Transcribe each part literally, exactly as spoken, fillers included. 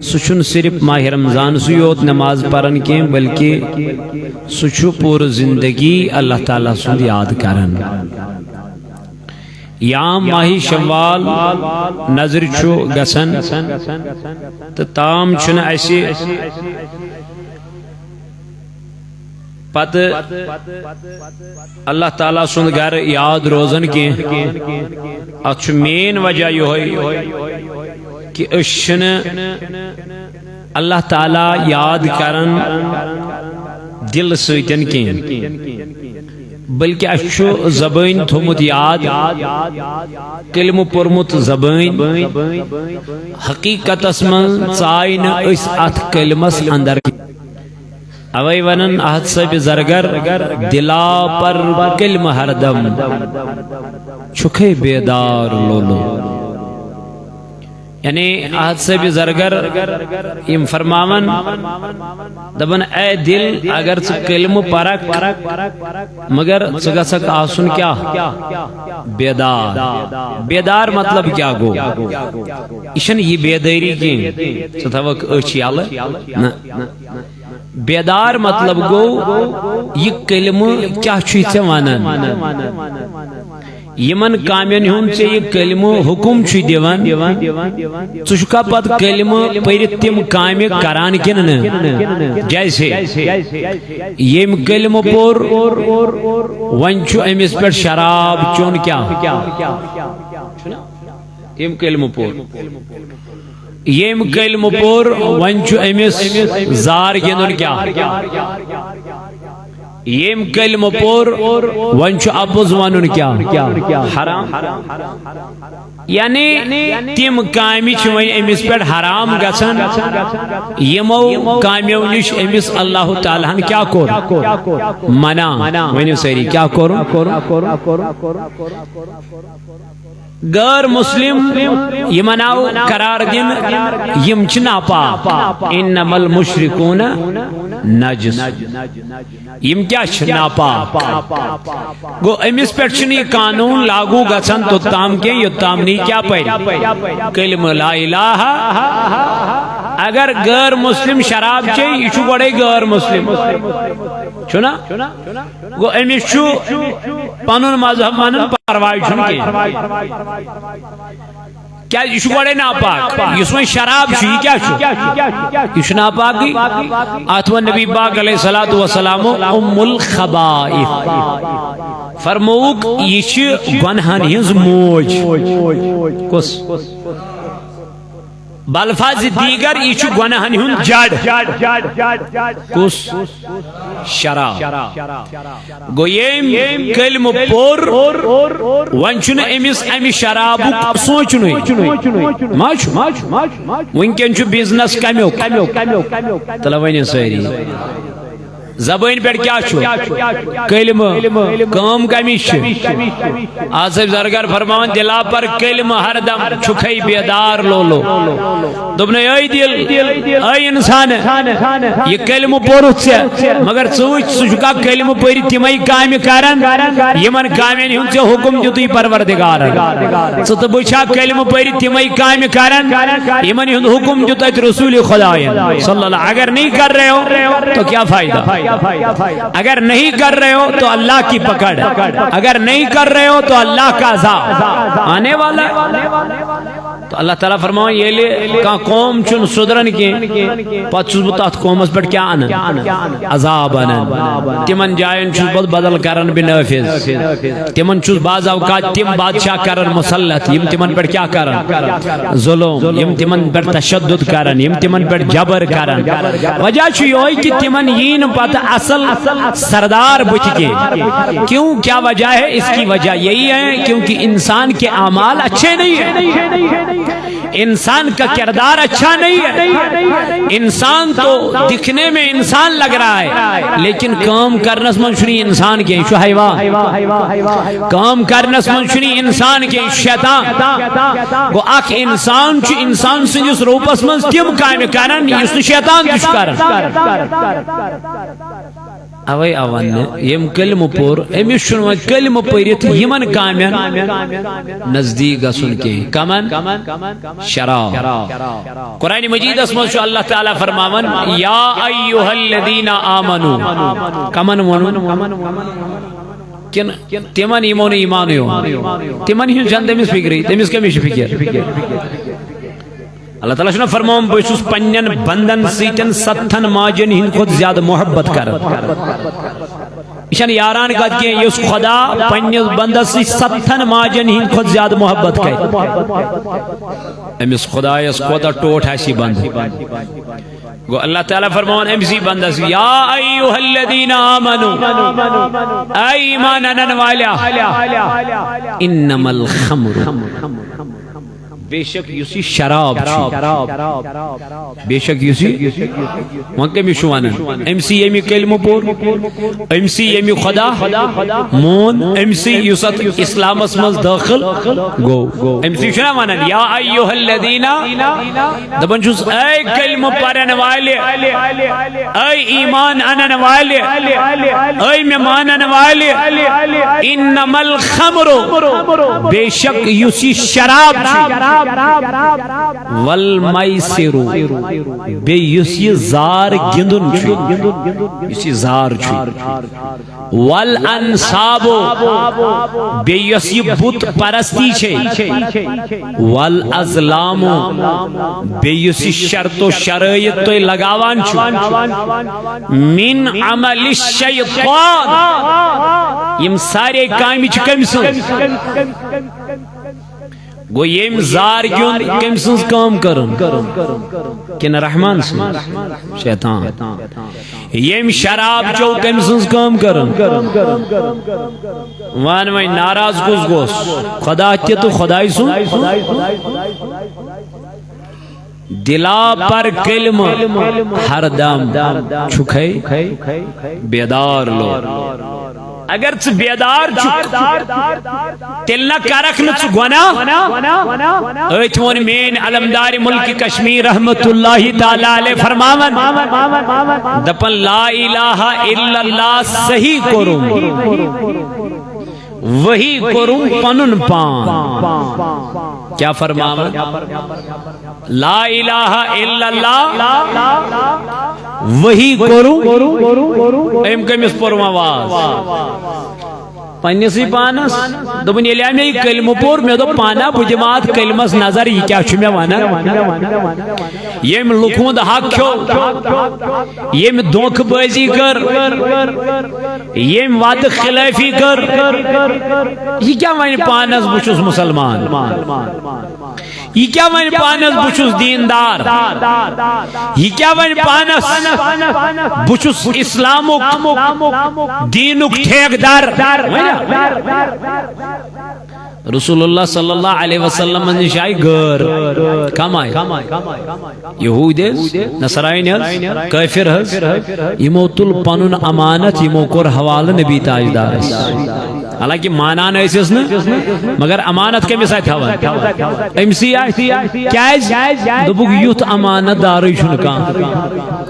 سُہ چھُنہٕ صرف ماہِ رمضانسٕے یوت نماز پران کینٛہہ، بلکہِ سُہ چھُ پوٗرٕ زندگی اللہ تعالیٰ سُنٛد یاد کران۔ یا ماہِ شوال نظرِ چھُ گژھان تہٕ تام چھُنہٕ اَسہِ پتہٕ اللہ تعالیٰ سُنٛد گرٕ یاد روزان کینٛہہ۔ اتھ چھُ مین وجہ یِہوٚے کہِ أسۍ چھِنہٕ اللہ تعالیٰ یاد کران دِلہٕ سۭتۍ کینٛہہ، بلکہِ اَسہِ چھُ زبٲنۍ تھوٚمُت یاد کلمہٕ پوٚرمُت زبٲنۍ۔ حقیقتس منٛز ژایہِ نہٕ أسۍ اتھ کلمس اندر۔ اوے ونان احد صٲبِ زرگر، دِلا پر کلمہٕ ہردم، چھُکھے بیدار لولو۔ یعنی احد صٲبِ زرگر یِم فرماوان، دپان، اے دِل، اگر ژٕ کلمہٕ پرکھ، مگر ژٕ گژھکھ آسُن کیٛاہ؟ بیدار۔ بیدار مطلب کیٛاہ گوٚو؟ یہِ چھَنہٕ یہِ بیدٲری کینٛہہ، ژٕ تھاوکھ أچھ یَلہٕ، نہ۔ بیدار مطلب گوٚو، یہِ کلمہٕ کیٛاہ چھُے ژےٚ ونان؟ یِمن کامٮ۪ن ہُنٛد ژےٚ یہِ کلمہٕ حُکم چھُے دِوان، ژٕ چھُکھا پتہٕ کلمہٕ پٔرِتھ تِم کامہِ کران کِنہٕ نہٕ؟ جیسے ییٚمۍ کلمہٕ پوٚر، وۄنۍ چھُ أمِس پٮ۪ٹھ شراب چیوٚن کیٛاہ؟ ییٚمۍ کلمہٕ پوٚر۔ ییٚمۍ کلمہٕ پوٚر، وۄنۍ چھُ أمِس زار گِنٛدُن کیٛاہ؟ ییٚمۍ کلمہٕ پوٚر، وۄنۍ چھُ اَپُز وَنُن کیٛاہ؟ حرام۔ یعنی تِم کامہِ چھِ وۄنۍ أمِس پٮ۪ٹھ حرام گژھان، یِمو کامیو نِش أمِس اللہ تعالیٰ ہن کیٛاہ کوٚر؟ منع۔ ؤنِو سٲری، کیٛاہ کوٚرُن؟ غٲر مسلم یِمن آو قرار دِنہٕ، یِم چھِ ناپاک۔ انما المشرکون نجس۔ یِم کیٛاہ چھِ؟ ناپاک۔ گوٚو، أمِس پٮ۪ٹھ چھُنہٕ یہِ قانوٗن لاگوٗ گژھان توٚتام کینٛہہ، یوٚتام نہٕ یہِ کیٛاہ پرِ؟ کلمہٕ لا الہ۔ اگر غٲر مسلم شراب چیٚیہِ، یہِ چھُ گۄڈَے غٲر مسلم۔ چھُنا؟ گوٚو، أمِس چھُ پنُن مذہب مانُن، پرواے چھُنہٕ کینٛہہ۔ کیٛازِ؟ یہِ چھُ گۄڈَے ناپاک۔ یُس وۄنۍ شراب چھُ، یہِ کیٛاہ چھُ؟ یہِ چھُ ناپاکٕے۔ اَتھ ووٚن نبی پاک علیہ الصلوۃ والسلام ام الخبائث۔ فرمووُکھ، یہِ چھِ گۄنہَن ہٕنٛز موج۔ کُس؟ بالفاظ دیگر، یہِ چھُ گۄناہن ہُنٛد جڑ۔ کُس؟ شراب۔ گوٚو، ییٚمۍ کلمہٕ پوٚر، وۄنۍ چھُنہٕ أمِس اَمہِ شرابُک سونٛچنُے۔ ما چھُ؟ وٕنکٮ۪ن چھُ بزنس کمیُک؟ تَلہ ؤنِو سٲری۔ زبٲنۍ پٮ۪ٹھ کیٛاہ چھُ؟ کلمہٕ۔ کٲم کمِچ چھِ؟ آصف زرگر فرماوان، دِلا پر کلمہٕ ہردم چھُکھے بیدار لولو۔ دوٚپنَے، اے دِل، اے انسان، یہِ کلمہٕ پوٚرُتھ ژےٚ، مگر ژٕ وٕچھ، ژٕ چھُکھا کلمہٕ پٔرِتھ تِمے کامہِ کران، یِمن کامٮ۪ن ہُنٛد ژےٚ حُکم دیُتُے پروردگارن؟ ژٕ تہٕ بہٕ چھا کلمہٕ پٔرِتھ تِمے کامہِ کران، یِمن ہُنٛد حُکم دیُت اَتہِ رسول خدایَن صلی اللہ علیہ وسلم؟ اگر نہیں کر رہے ہو تو کیا فائدہ؟ اگر نہیں کر رہے ہو تو اللہ کی پکڑ، اگر نہیں کر رہے ہو تو اللہ کا عذاب آنے والا ہے۔ تو اللہ تعالیٰ فرماوان، ییٚلہِ کانٛہہ قوم چھُنہٕ سُدران کینٛہہ، پتہٕ چھُس بہٕ تتھ قومس پٮ۪ٹھ کیٛاہ انان؟ عذاب انان۔ تِمن جاین چھُس بہٕ بدل کران بنافذ۔ تِمن چھُس بعض اوقات تِم بادشاہ کران مسلط، یِم تِمن پٮ۪ٹھ کیٛاہ کران؟ ظلم۔ یِم تِمن پٮ۪ٹھ تشدد کران، یِم تِمن پٮ۪ٹھ جبر کران۔ وجہ چھُ یِہوٚے کہِ تِمن یی نہٕ پتہٕ اصل سردار بٕتھِ کینٛہہ۔ کیوں؟ کیا وجہ ہے؟ اس کی وجہ یہی ہے کیونکہ انسان کے اعمال اچھے نہیں ہیں۔ انسان کا کردار اچھا نہیں ہے۔ انسان تو دکھنے میں انسان لگ رہا ہے، لیکن کٲم کرنس منٛز چھُنہٕ یہِ انسان کینٛہہ، یہِ چھُ حیوان۔ کٲم کرنس منٛز چھُنہٕ یہِ انسان کینٛہہ، یہِ چھُ شیطان۔ گوٚو، اکھ انسان چھُ انسان سٕنٛدِس روٗپس منٛز تِم کامہِ کران، یُس نہٕ شیطان تہِ چھُ کران۔ اوے آو وننہٕ، ییٚمۍ کلمہٕ پوٚر، أمِس چھُنہٕ وۄنۍ کلمہٕ پٔرِتھ یِمن کامٮ۪ن نزدیٖک گژھُن کینٛہہ۔ کمن؟ شراب۔ قرآن مجیدس منٛز چھُ اللہ تعالیٰ فرماوان، یا ایھا الذین آمنو۔ کمن ووٚنُن؟ کِنہٕ تِمن یِمو نہٕ ایٖمانٕے اوٚن؟ تِمن ہٕنٛز چھنہٕ تٔمِس فِکرٕے، تٔمِس کٔمِس چھِ فِکر؟ اللہ تعالیٰ چھُنہ فرماوان، بہٕ چھُس پننٮ۪ن بندن سۭتۍ ستتھن ماجن ہٕنٛدِ کھۄتہٕ زیادٕ محبت کران۔ یہِ چھنہٕ یاران کتھ کینٛہہ، یُس خدا پننِس بندس سۭتۍ ستتھن ماجن ہٕنٛدِ کھۄتہٕ زیادٕ محبت کرِ، أمِس خدایس کوتاہ ٹوٹھ آسہِ یہِ بندٕ۔ گوٚو اللہ تعالیٰ فرماوان أمۍ سی بندس، یا ایھا الذین آمنو، اے ایمان انن والیا، انما الخمر، بے شک یُس یہِ شراب چھُ، بے شک یُس یہِ، وۄنۍ کٔمِس چھُ ونان؟ أمۍ سی ییٚمہِ کلمہٕ پوٚر، أمۍ سی ییٚمہِ خدا مون، أمۍ سی یُس اتھ اسلامس منٛز دٲخل گوٚو، أمۍ سی چھُنہ ونان، یا ایھا الذین، دپان چھُس، اے کلمہٕ پرن والہِ، اے ایمان انن والہِ، اے مےٚ مانن والہِ، انما الخمر، بے شک یُس یہِ شراب چھُ، والمیسر، بیٚیہِ یُس یہِ زار گِنٛدُن چھُ، یُس یہِ زار چھُ، والانصاب، بیٚیہِ یۄس یہِ بُت پرستی چھے، والازلام، بیٚیہِ یُس یہِ شرط و شرٲیط تُہۍ لگاوان چھِو، من عمل الشیطان، یِم سارے کامہِ چھِ کٔمۍ سٕنٛز؟ گوٚو ییٚمۍ زار گیُنٛد کٔمۍ سٕنٛز کٲم کٔرٕن؟ کِنہٕ رحمان سٕنٛز؟ شیطان۔ ییٚمۍ شراب چیوٚو کٔمۍ سٕنٛز کٲم کٔرٕن؟ وَن وۄنۍ ناراض کُس گوٚژھ؟ خدا تہِ تہٕ خداے سُنٛد۔ دِلا پر کلمہٕ ہر دم چھُکھے بیدار لوگ۔ اگر ژٕ بیدار چھُکھ، تیٚلہِ نہ کرکھ نہٕ ژٕ گۄناہ۔ أتھۍ ووٚن میٲنۍ علمدار ملک کشمیر رحمت اللہ تعالیٰ علیہ فرماوان، دپان، لا الہ الا اللہ صحیح کوٚرُم، وہی کوٚرُم پنُن پان۔ کیا فرماوان؟ لا الہ الا اللہ، وہی کوٚرُم۔ أمۍ کٔمِس پوٚر وۄنۍ واز؟ پننِسٕے پانس۔ دوٚپُن، ییٚلہِ مےٚ یہِ کلمہٕ پوٚر، مےٚ دوٚپ، پانہ بہٕ دِمہٕ اتھ کلمس نظر، یہِ کیٛاہ چھُ مےٚ ونان؟ ییٚمۍ لُکہٕ ہُنٛد حق کھیوٚو، ییٚمۍ دھوکہٕ بٲزی کٔر، ییٚمۍ وعدٕ خلٲفی کٔر، یہِ کیٛاہ ونہِ پانس بہٕ چھُس مسلمان؟ یہِ کیٛاہ ونہِ پانس بہٕ چھُس دیندار؟ یہِ کیٛاہ ونہِ پانس بہٕ چھُس اسلامُک، دینُک ٹھیکدار؟ ونہِ؟ رسول اللہ صلی اللہ علیہ وسلم نِش آیہِ غٲر۔ کم آیہِ؟ یہوٗدۍ حظ، نصرٲنۍ حظ، کٲفر حظ، یِمو تُل پنُن امانت، یِمو کوٚر حوالہٕ نبی تاجدارس۔ حالانکہ مانان ٲسِس نہٕ، مگر امانت کٔمِس آسہِ تھاوان؟ أمسٕے آسہِ۔ کیازِ؟ دوٚپُکھ، یُتھ امانت دارٕے چھُنہٕ کانٛہہ۔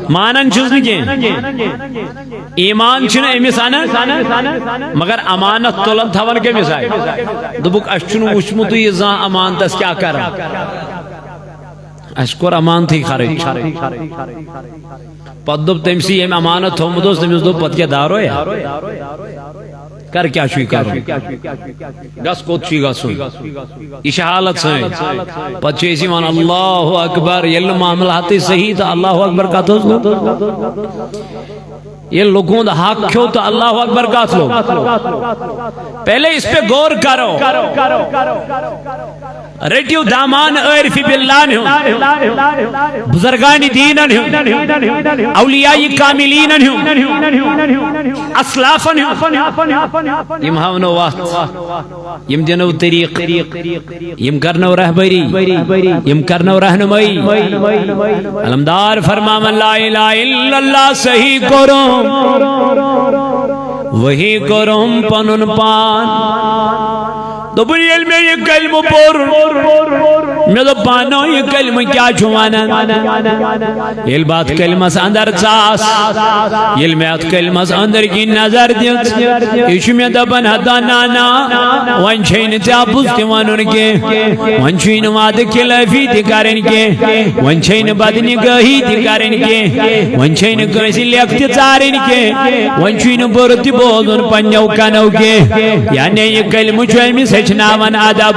مانان چھِس نہٕ کینٛہہ۔ ایمان چھِنہٕ أمِس اَنان، مگر امانت تُلان تھاوان کٔمِس آسہِ؟ دوٚپُکھ، اَسہِ چھُنہٕ وُچھمُتُے یہِ زانٛہہ امانتس کیٛاہ کران۔ اَسہِ کوٚر امانتھٕے خرٕچ۔ پتہٕ دوٚپ تٔمۍ سٕے، ییٚمۍ امانت تھوٚومُت اوس، تٔمِس دوٚپ، پتہٕ کیٛاہ دارو یا؟ کر کیٛاہ چھُے کرُن؟ گژھ کوٚت چھُے گژھُن؟ یہِ چھِ حالت سٲنۍ۔ پتہٕ چھِ أسۍ یِوان، اللہ اکبر، ییٚلہِ نہٕ معاملہٕ ہتٕے صحیح تہٕ اللہ اکبر کتھ حظ گوٚو؟ ییٚلہِ لُکہٕ ہُنٛد حق کھیوٚو تہٕ اللہ اکبر کتھ لوٚگ؟ پہلے اس پہ غور کرو۔ رٔٹِو دامان عٲرفِ باللہن ہُنٛد، بُزرگانِ دیٖنن ہُنٛد، اولیاء کاملینن ہُنٛد، اسلافن ہُنٛد۔ یِم ہاونو وتھ، یِم دِنو طریٖق، یِم کرنو رہبری، یِم کرنو رہنمٲیی۔ علمدار فرماوان، لا الہ الا اللہ صحیح کوٚرُم، وہی کوٚرُم پنُن پان۔ دوٚپُن، ییٚلہِ مےٚ یہِ کلمہٕ پوٚر، مےٚ دوٚپ، پانو، یہِ کلمہٕ کیٛاہ چھُ ونان؟ ییٚلہِ بہٕ اتھ کلمس اندر ژاس، ییٚلہِ مےٚ اتھ کلمس اندر کِنۍ نظر دِژ، یہِ چھُ مےٚ دپان، ہتا نانا، وۄنۍ چھے نہٕ ژےٚ اپُز تہِ ونُن کینٛہہ، وۄنۍ چھُے نہٕ وعدٕ خلٲفی تہِ کرٕنۍ کینٛہہ، وۄنۍ چھے نہٕ بدنگٲہی تہِ کرٕنۍ کینٛہہ، وۄنۍ چھے نہٕ کٲنٛسہِ لیکھ تہِ ژارٕنۍ کینٛہہ، وۄنۍ چھُے نہٕ بُرٕ تہِ بوزُن پننیو کنو کینٛہہ۔ یعنی یہِ کلمہٕ چھُ أمِس ہیٚچھناوان ادب،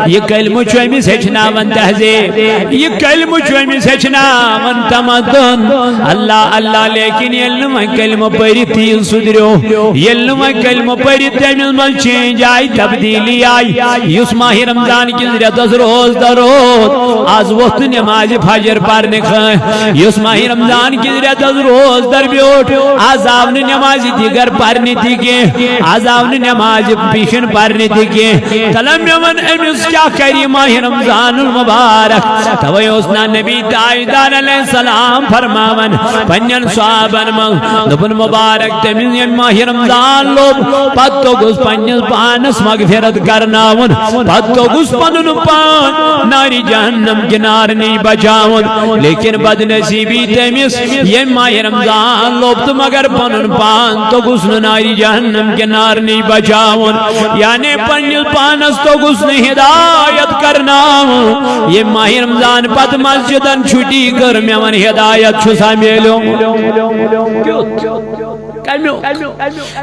یہِ کلمہٕ چھُ أمِس ہیٚچھناوان تہذیب، یہِ کلمہٕ چھُ أمِس ہیٚچھناوان تمدن۔ اللہ اللہ، لیکن ییٚلہِ نہٕ وۄنۍ کلمہٕ پٔرِتھ تہِ یہِ سُدریو، ییٚلہِ نہٕ وۄنۍ کلمہٕ پٔرِتھ تہِ أمِس منٛز چینج آیہِ، تبدیلی آیہِ، یُس ماہِ رمضان کِس رٮ۪تس روزدر روز، از ووٚتھ نہٕ نمازِ فجر پرنہٕ کانٛہہ، یُس ماہِ رمضان کِس رٮ۪تس روزدر بیوٗٹھ، از آو نہٕ نمازِ دِگر پرنہٕ تہِ کینٛہہ، از آو نہٕ نمازِ پیشن پرنہٕ تہِ کینٛہہ۔ تلہ مےٚ وَن، أمِس کیٛاہ کرِ ماہِ رمضان المبارک؟ توے اوس نا نبی تاجدار علیہ السلام فرماوان پننٮ۪ن صحابن منٛز، دوٚپُن، مبارک تٔمِس ییٚمۍ ماہِ رمضان لوٚب، پتہٕ توٚگُس پننِس پانس مغفرت کرناوُن، پتہٕ توٚگُس پنُن پان نارِ جہنم کہِ نارٕ نِش بچاوُن۔ لیکن بدنصیبی تٔمِس ییٚمۍ ماہِ رمضان لوٚب تہٕ مگر پنُن پان توٚگُس نہٕ نارِ جہنم کہِ نارٕ نِش بچاوُن۔ یعنی پننِس پانس توٚگُس نہٕ ہدایت کرناوُن۔ ییٚمۍ ماہِ رمضان پتہٕ مسجدن چھُٹی کٔر، مےٚ وَن ہدایت چھُسا میلیومُت؟ کیُتھ؟ کمیُک؟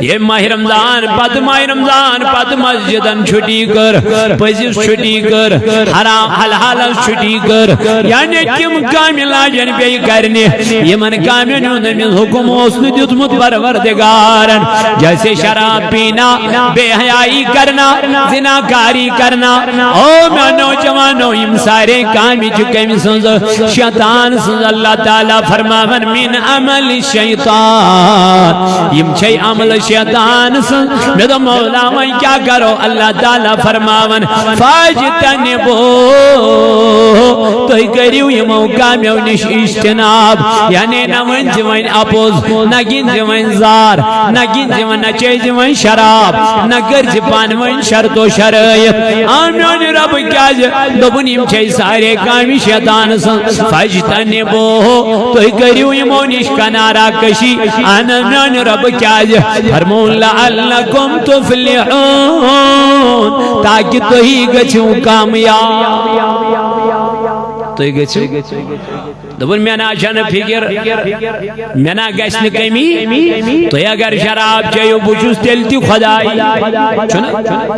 ییٚمۍ ماہِ رمضان پتہٕ، ماہِ رمضان پتہٕ مسجدن چھُٹی کٔر، پٔزِس چھُٹی کٔر، حرام حلالس چھُٹی کٔر، یعنی تِم کامہِ لاجن بیٚیہِ کرنہِ، یِمن کامٮ۪ن ہُنٛد أمِس حُکم اوس نہٕ دیُتمُت پروردگارن، جیسے شراب پینا، بے حیائی کرنا، زنا کاری کرنا۔ او میانو جوانو، یِم سارے کامہِ چھِ کٔمۍ سٕنٛز؟ شیطان سٕنٛز۔ اللہ تعالیٰ فرماوان، من عمل شیطان، یِم چھے عمل شیطان سٕنٛز۔ مےٚ دوٚپ، مولا، وۄنۍ کیٛاہ کرو؟ اللہ تعالیٰ فرماوان، فاجتنبوہ، تُہۍ کٔرِو یِمو کامیو نِش اجتناب۔ یعنی نہ ؤنۍ زِ وۄنۍ اپُز، نہ گِنٛدِ وۄنۍ زار، نہ گِنٛدِ وۄنۍ، نہ چیٚیہِ وۄنۍ شراب، نہ کٔرزِ پانہٕ ؤنۍ شرط و شرٲیط۔ آ میانہِ رب، کیٛازِ؟ دوٚپُن، یِم چھے سارے کامہِ شیطان سٕنٛز۔ فاجتنبوہ، تُہۍ کٔرِو یِمو نِش کنارہ کشی۔ اہن حظ، میانہِ رب، کیٛازِ؟ فرمون، لعلکم تفلحون، تاکہِ تُہی گٔژھِو کامیاب۔ تُہۍ گٔژھِو۔ دوٚپُن، مےٚ نا چھنہٕ فکر، مےٚ نا گژھِ نہٕ کمی۔ تُہۍ اگر شراب چیٚیِو، بہٕ چھُس تیٚلہِ تہِ خداے۔ چھُنہ؟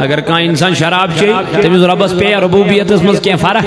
اگر کانٛہہ انسان شراب چیٚیہِ، تٔمِس رۄبس پیٚیہِ ربوبیتس منٛز کینٛہہ فرق؟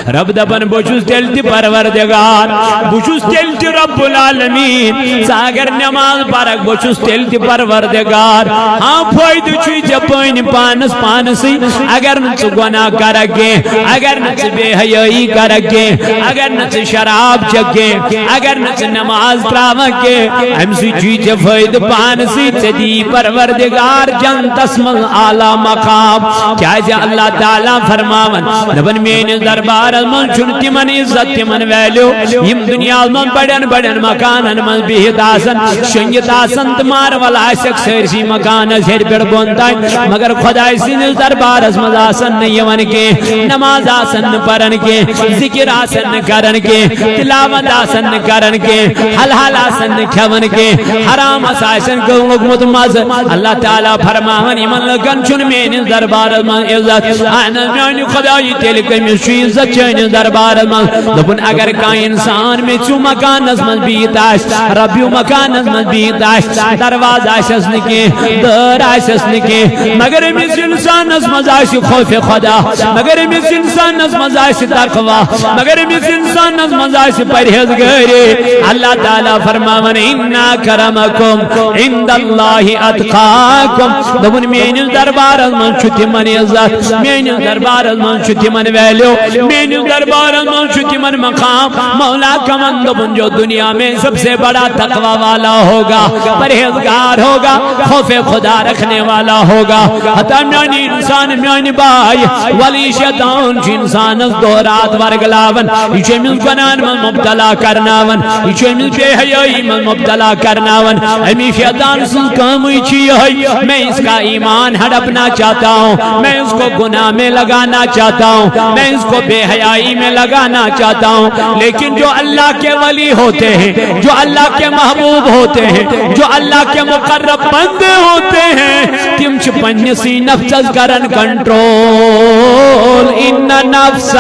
رب دپان، بہٕ چھُس تیٚلہِ تہِ پروردگار، بہٕ چھُس تیٚلہِ تہِ رب العالمین۔ ژٕ اگر نماز پرکھ، بہٕ چھُس تیٚلہِ تہِ پروردگار۔ ہاں، فٲیدٕ چھُے ژےٚ پننہِ پانس پانسٕے۔ اگر نہٕ ژٕ گۄناہ کرکھ کینٛہہ، اگر نہٕ ژٕ بے حیٲیی کرکھ کینٛہہ، اگر نہٕ ژٕ شراب چکھ کینٛہہ، اگر نہٕ ژٕ نماز تراوکھ کینٛہہ، امہِ سۭتۍ چھُے ژےٚ فٲیدٕ پانسٕے، ژےٚ دی پروردگار جنتس منٛز اعلیٰ مقام۔ کیٛازِ؟ اللہ تعالیٰ فرماوان، دپان، میٲنِس دربارس منٛز چھُنہٕ تِمن عزت، تِمن ویلیو، یِم دُنیاہس منٛز بڑٮ۪ن بڑٮ۪ن مکانن منٛز بِہِتھ آسن، شۄنٛگِتھ آسن تہٕ مارول آسٮ۪کھ سٲرسٕے مکانس ہیٚرِ پٮ۪ٹھ بۄن تام، مگر خداے سٕنٛدِس دربارس منٛز آسن نہٕ یِوان کینٛہہ، نماز آسن نہٕ پران کینٛہہ، ذکر آسن نہٕ کران کینٛہہ، تلاوت آسن نہٕ کران کینٛہہ، حلال آسن نہٕ کھٮ۪وان کینٛہہ، حرامس آسن لوٚگمُت مزٕ۔ اللہ تعالیٰ فرماوان، یِمن لُکن چھُنہٕ میٲنِس دربارس منٛز عزت۔ اہن حظ، میانہِ خدایہِ، تیٚلہِ کٔمِس چھُ عزت چٲنِس دربارس منٛز؟ دوٚپُن، اگر کانٛہہ انسان میٚژِو مکانس منٛز بِہِتھ آسہِ، ربیو مکانس منٛز بِہِتھ آسہِ، دروازٕ آسٮ۪س نہٕ کینٛہہ، دٲر آسٮ۪س نہٕ کینٛہہ، مگر أمِس انسانس منٛز آسہِ خوف خدا، مگر أمِس انسانس منٛز آسہِ تقوی، مگر أمِس انسانس منٛز آسہِ پرہیزگٲری، اللہ تعالیٰ فرماوان، ان اکرمکم عند اللہ اتقاکم۔ دوٚپُن، میٲنِس دربارس منٛز چھُ تِمن عزت، میٲنِس دربارس منٛز چھُ تِمن ویلیو، میٲنِس دربارس منٛز چھُ تِمن مقام۔ مولا کمن؟ دوٚپُن، جو دنیا میں سب سے بڑا تقوی والا ہوگا، پرہیزگار ہوگا، خوف خدا رکھنے والا ہوگا۔ ہتا میانہِ انسان، میانہِ باے، ولی شیطان چھُ انسانس دۄہ رات ورگلاوان، یہِ چھُ أمِس گۄناہ گناہن منٛز مبتلا کرناوان، یہِ چھُ أمِس بے حیٲیی منٛز مبتلا کرناوان۔ أمِس شیطان سٕنٛز کٲمٕے چھِ یِہوٚے، میں اس کا ایمان ہڑپنا چاہتا ہوں، میں اس کو گناہ میں لگانا چاہتا ہوں، میں اس کو بے حیائی میں لگانا چاہتا ہوں۔ لیکن جو اللہ کے ولی ہوتے ہیں، جو اللہ کے محبوب ہوتے ہیں، جو اللہ کے مقرب بندے ہوتے ہیں، تِم چھِ پننِسٕے نفسس کران کنٹرول۔ ان النفس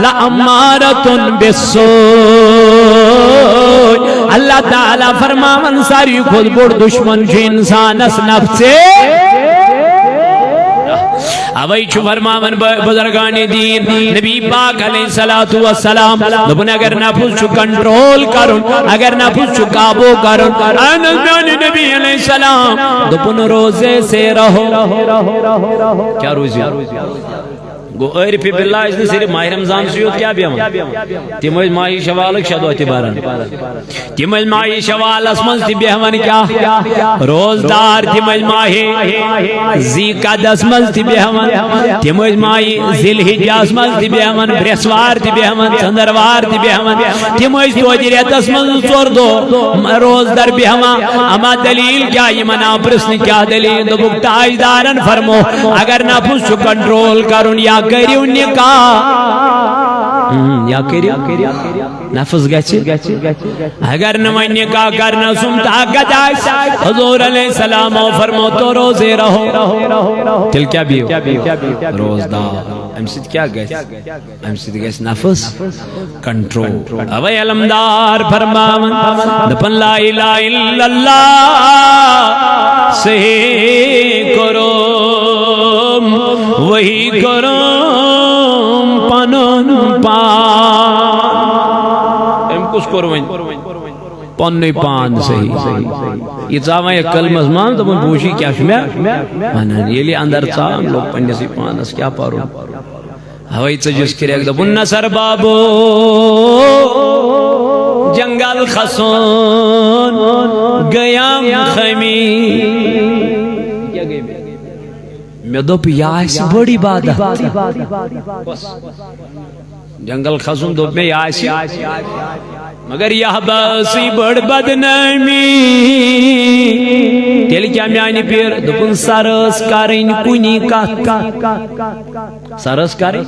لامارۃ بالسوء۔ اللہ تعالیٰ فرماوان، ساروی کھۄتہٕ بوٚڑ دشمن چھُ انسانس نفسے۔ اوے چھُ فرماوان ب-، بزرگان دین، نبی پاک علیہ الصلوۃ والسلام دوٚپُن، اگر نفس چھُ کنٹرول کرُن، اگر نفس چھُ قابو کرُن، اہن حظ، میانہِ نبی علیہ السلام دوٚپُن، روزے سے رہو۔ کیا روزی؟ گو عارف باللہ ٲسۍ نہٕ صرف ماہ رمضان سٕے یوت کیٛاہ بیٚہوان؟ تِم ٲسۍ ماہِ شوالٕکۍ شےٚ دۄہ تہِ بران۔ تِم ٲسۍ ماہِ شوالس منٛز تہِ بیٚہوان کیٛاہ؟ روزدار۔ تِم ٲسۍ ماہِ ذی قعدس منٛز تہِ بیٚہوان۔ تِم ٲسۍ ماہِ ذی الحجس منٛز تہِ بیٚہوان، برٛٮ۪سوار تہِ بیٚہوان، ژٔنٛدٕروار تہِ بیٚہوان۔ تِم ٲسۍ توتہِ رٮ۪تس منٛز زٕ ژور دۄہ روزدار بیٚہوان۔ اما دلیل کیٛاہ؟ یِمن آو پرٛژھنہٕ، کیٛاہ دلیل؟ دوٚپُکھ، تاجدارن فرمو، اگر نفس چھُ کنٹرول کرُن، یا کٔرِو نکاح، ہم، یا کٔرِو، نفس گژھِ۔ اگر نہٕ وۄنۍ نکاح کرنس سُم طاقت آسہِ، حضور علیہ السلام فرمو، تو روزے رہو۔ تیٚلہِ کیٛاہ بِہِو؟ روزدار۔ امہِ سۭتۍ کیٛاہ گژھِ؟ امہِ سۭتۍ گژھِ نفس کنٹرول۔ اوے علمدار فرماوان، دپان، لا الہ الا اللہ صحیح کرو، وہی کرو پنن پان۔ أمۍ کُس کوٚر وۄنۍ؟ پننُے پان صحیح۔ یہِ ژاو وۄنۍ یتھ کلمس منٛز، دوٚپُن، بوٗزی کیٛاہ چھُ مےٚ ونان۔ ییٚلہِ اندر ژاو، أمۍ لوٚگ پننِسٕے پانس کیٛاہ پرُن۔ ہوے ژٔجِس کرٛٮ۪کھ، دوٚپُن، نثر بابو، جنگل کھسُن گٔیم خٲمی۔ مےٚ دوٚپ، یہِ آسہِ بٔڑ عبادت۔ جنگل کھسُن، دوٚپ مےٚ، یہِ آسہِ، مگر یہِ ہا باسٕے بٔڑ بدنٲمی۔ تیٚلہِ کیٛاہ میانہِ پیٖر؟ دوٚپُن، سر ٲس کرٕنۍ کُنی کتھ۔ سر ٲس کرٕنۍ۔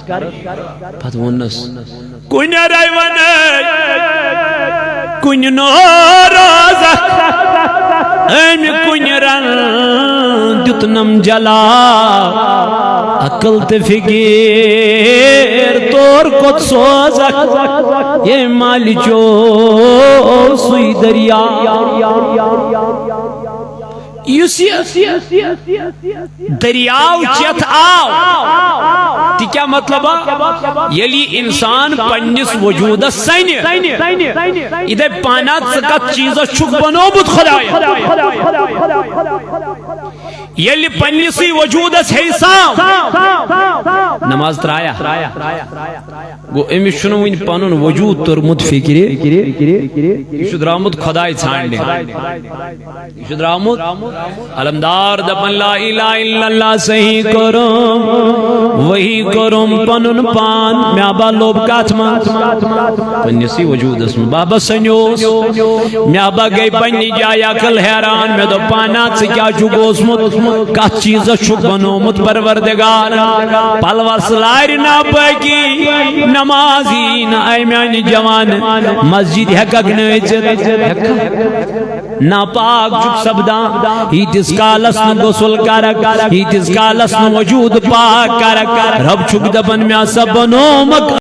پتہٕ ووٚننس، کُنہِ رَے وَنَے، کُنہِ نوروزَکھ، أمۍ کُنہِ رَن دیُتنَم جلا۔ عقل تہٕ فِکِر تور کوٚت سوزَکھ، یے مالِچو سُے دٔریاو۔ یُس یہِ دٔریاو چٮ۪تھ آو، تہِ کیٛاہ مطلب آ؟ ییٚلہِ یہِ اِنسان پننِس وجوٗدس سنہِ، یہِ دپہِ پانہ، ژٕ کتھ چیٖزس چھُکھ بنومُت خۄدایا؟ ییٚلہِ پننِسٕے وجوٗدس ہیٚیہِ سام، نماز ترٛایہ۔ گوٚو، أمِس چھُنہٕ وُنہِ پنُن وجوٗد توٚرمُت فِکرِ۔ یہِ چھُ درٛامُت خۄداے ژھانٛڈنہِ۔ یہِ چھُ درٛامُت۔ علمدار دپان، لا الہ الا اللہ صحیح کوٚرُم، وہی کوٚرُم پنُن پان۔ مےٚ ہا لوٚب کتھ منٛز؟ پننِسٕے وجوٗدس منٛز۔ بابا سنیوس۔ مےٚ ہا گٔے پننہِ جایہِ عقل حیران۔ مےٚ دوٚپ، پانہ ژٕ کیٛاہ چھُکھ اوسمُت؟ کتھ چیٖزس چھُکھ بنومُت پروردگار؟ پلوس لارِ نہ پٲکی، نماز یی نہٕ۔ اے میانہِ جوان، مسجد ہیٚککھ نہٕ أژِتھ؟ ہیٚککھا؟ ناپاک چھُکھ سپدان۔ ییٖتِس کالس نہٕ غسل کرکھ، ییٖتِس کالس نہٕ وجوٗد پاک کرکھ، رب چھُکھ دپان، مےٚ ہسا بنومکھ